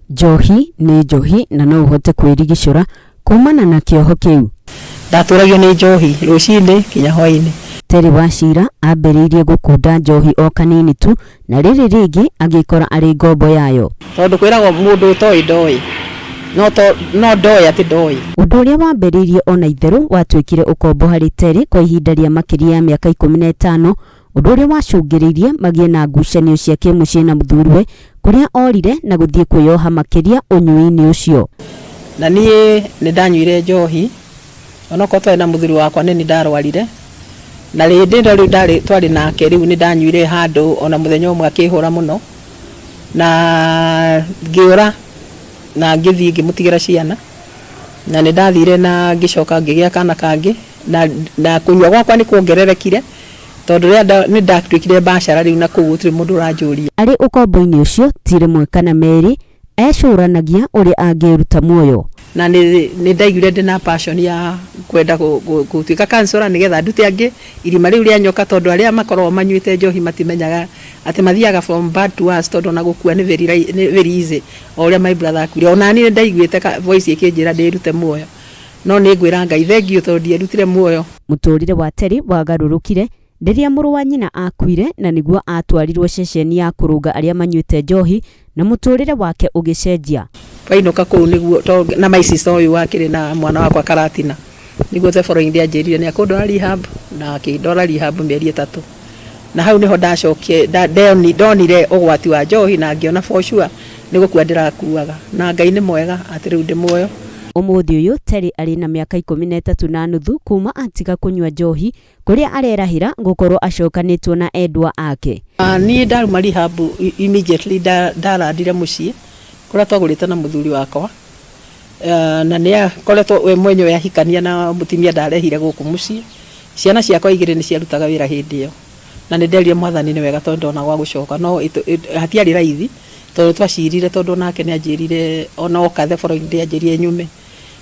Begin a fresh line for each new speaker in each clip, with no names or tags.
Njohi nĩ njohi na no ũhote kwĩrigicũra kumana na kĩoho kĩu.
Ndatũragio nĩ njohi rũcinĩ nginya hwainĩ.
Terry Wachira ambĩrĩirie gũkunda njohi o kanini tu na rĩrĩ rĩngĩ agĩkora arĩ ngombo yayo.
Tondũ kwĩragwo mũndũ ũtoĩ ndoĩ, no to no ndoĩ atĩ ndoĩ.
Ũndũ ũrĩa wambĩrĩirie ona itherũ watuĩkire ũkombo harĩ Terry kwa ihinda rĩa makĩria ya mĩaka 15, ũndũ ũrĩa wacũngĩrĩirie magĩe na ngucanio cia kĩmũciĩ na mũthuriwe, kũrĩa orire na gũthiĩ kwĩyoha makĩria ũnyui-inĩ ũcio.
Na niĩ nĩ ndanyuire njohi onokorwo twarĩ na mũthuri wakwa, nĩ ndarwarire na rĩndĩ ĩno rĩu ndarĩ twarĩ nake. Rĩu nĩ ndanyuire handũ ona mũthenya ũmwe akĩhũra mũno na ngĩũra na ngĩthiĩ ngĩmũtigĩra ciana, na nĩ ndathire na ngĩcoka ngĩgĩa kana kangĩ na kũnyua gwakwa nĩ kuongererekire tondũ rĩrĩa nĩ ndatuĩkire bachelor rĩu na kũu gũtirĩ mũndũ ũranjũria.
Arĩ ũkombo-inĩ ũcio ti rĩmwe kana merĩ ecũranagia ũrĩa angĩruta muoyo.
Na nĩ ndaiguire ndĩna passion ya kwenda gũtuĩka counselor nĩgetha ndute angĩ irima rĩu rĩa nyoka, tondũ arĩa makoragwo manyuĩte njohi matimenyaga atĩ mathiaga from bad to worse, tondũ ona gũkua nĩ very easy, o ũrĩa my brother akuire. Ona niĩ nĩ ndaiguĩte voice ĩkĩnjĩra ndĩrute muoyo, no nĩ ngwĩra Ngai thengiũ tondũ ndierutire muoyo.
Mũtũrĩre wa Terry wagarũrũkire rĩrĩa mũrũ wa nyina akuire, na nĩguo atwarirwo ceceni ya kũrũnga arĩa manyuĩte njohi na mũtũrĩre wake ũgĩcenjia.
Twainũka kũu nĩguo na my sister ũyũ wakĩrĩ na mwana wakwa Karatina, nĩguo the following day anjĩrire nĩ akũndwara rehab, na akĩndwara rehab mĩeri 3, na hau nĩho ndacokie ndonire ũgwati wa njohi na ngĩona for sure nĩ gũkua ndĩrakuaga, na Ngai nĩ mwega atĩ rĩu ndĩ muoyo.
Ũmũthĩ ũyũ Terry arĩ na mĩaka 13.5 kuma atiga kũnyua njohi, kũrĩa arerahĩra gũkorwo acokanĩtwo na endwa ake.
Niĩ ndaruma rehab, immediately ndarandire mũciĩ kũrĩa twagũrĩte na mũthuri wakwa, na nĩ akoretwo we mwenyewe ahikania na mũtumia ndarehire gũkũ mũciĩ. Ciana ciakwa igĩrĩ nĩ ciarutaga wĩra hĩndĩ ĩyo, na nĩ nderire Mwathani nĩ wega tondũ ndona gwa gũcoka, no hatiarĩ raithi tondũ twacirire, tondũ onake nĩ anjĩrire ona oka the following day anjĩrire nyume,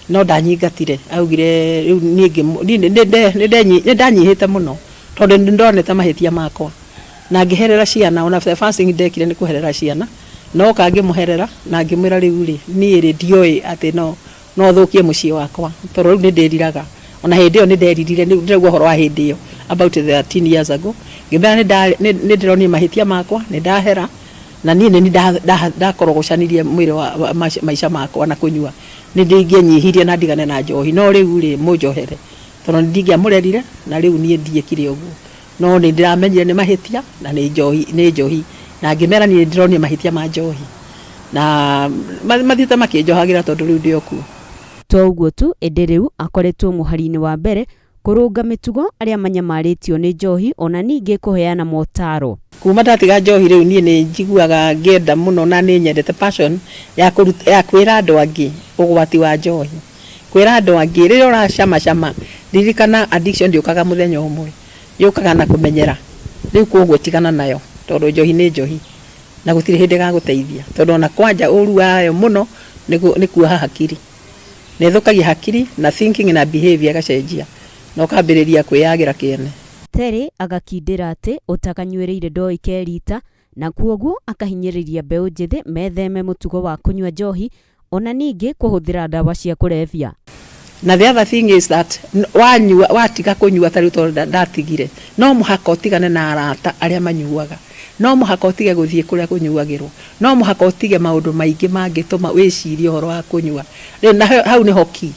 no ndanyingatire. Augire rĩu niĩ nĩ ndanyihĩte mũno tondũ nĩ ndonete mahĩtia makwa na ngĩherera ciana. Ona the first thing ndekire nĩ kũherera ciana, no oka ngĩmũherera na ngĩmwĩra rĩu rĩ, niĩ rĩ, ndioĩ atĩ no thũkie mũciĩ wakwa, tondũ rĩu nĩ ndĩriraga. Ona hĩndĩ ĩyo nĩ nderirire, nĩ ndĩraigua ũhoro wa hĩndĩ ĩyo about 13 years ago. Ngĩmera nĩ ndĩronire mahĩtia makwa, nĩ ndahera, na niĩ nĩ ndakorogocanirie mwĩrĩ wa maica makwa na kũnyua. Nĩ ndingĩenyihirie na ndigane na njohi, no rĩu rĩ, mũnjohere tondũ nĩ ndingĩamũrerire, na rĩu niĩ ndiĩkire ũguo, no nĩ ndĩramenyire nĩ mahĩtia na nĩ njohi, na ngĩmera niĩ ndĩronire mahĩtia ma njohi na mathiĩte makĩnjohagĩra tondũ rĩu ndĩ o kuo.
To ũguo tu, ĩndĩ rĩu akoretwo mũhari-inĩ wa mbere kũrũnga mĩtugo arĩa manyamarĩtio nĩ njohi, ona ningĩ kũheana motaro.
Kuma ndatiga njohi rĩu niĩ nĩ njiguaga ngĩenda mũno na nĩ nyendete passion ya kũruta, ya kwĩra andũ angĩ ũgwati wa njohi, kwĩra andũ angĩ rĩrĩa ũracama cama, ririkana addiction ndĩũkaga mũthenya ũmwe, yũkaga na kũmenyera. Rĩu koguo tigana nayo tondũ njohi nĩ njohi na gũtirĩ hĩndĩ ĩgagũteithia, tondũ ona kwanja ũru wayo mũno nĩ kuoha hakiri, nĩ ĩthũkagia hakiri na thinking na behavior ĩgacenjia na ũkambĩrĩria kwĩyagĩra kĩene.
Terry agakindĩra atĩ ũtakanyuĩrĩire ndoĩ kerita, na kuoguo akahinyĩrĩria mbeũ njĩthĩ metheme mũtugo wa kũnyua njohi ona ningĩ kũhũthĩra ndawa cia kũrebia.
Na the other thing is that wanyua, watiga kũnyua, ta rĩu tondũ ndatigire, no mũhaka ũtigane na arata arĩa manyuaga, no mũhaka ũtige gũthiĩ kũrĩa kũnyuagĩrwo, no mũhaka ũtige maũndũ maingĩ mangĩtũma wĩcirie ũhoro wa kũnyua. Rĩu na hau nĩho key.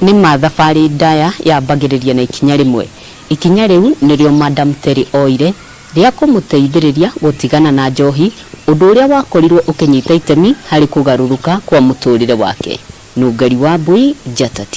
Nĩ ma thabarĩ ndaya yambagĩrĩria na ikinya rĩmwe. Ikinya rĩu nĩrĩo Madam Terry oire rĩa kũmũteithĩrĩria gũtigana na njohi, ũndũ ũrĩa wakorirwo ũkĩnyita itemi harĩ kũgarũrũka kwa mũtũrĩre wake. Nũngari wa Mbui, Njata TV.